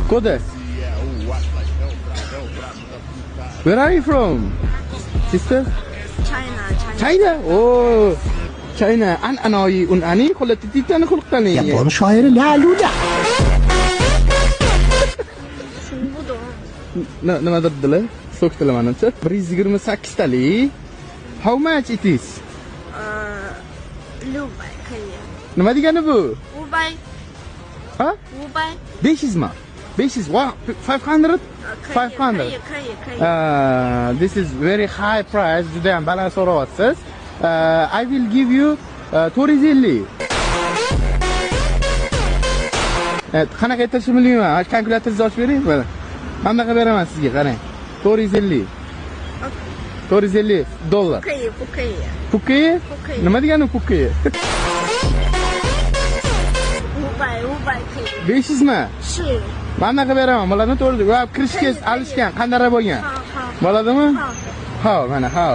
Koda. Where are you from? Sister? China, China. China. Oh. China. An anoyi un ani xulatitani xulqtani. Yapon shoiri Lalula. 听不懂。 Nima dedilar? So'kdilar manimcha. 128 talik. How much it is? 600可以。 Nima degani bu? 500， Ha? 500。 500 mi? 500. Wow, 500? 可以，可 500. 以，可以，可以。 This is very high price. Juda ham baland so'rayapsiz. I will give you 450. Qanaqa aytilishini bilmayman. Kalkulyatorni ochib bering mana. Mana bunaqa beraman sizga, qarang. 450. 450 dollar. 可以，不可以？ Puki? Puki. Nima degani puki? 500，500可以。 500 mi? 是。 Mana bunaqa beraman. Bularni 400. Va kirishga alishgan, qandara bo'lgan. 好好 Bo'ladimi? 好。 Ha, mana ha.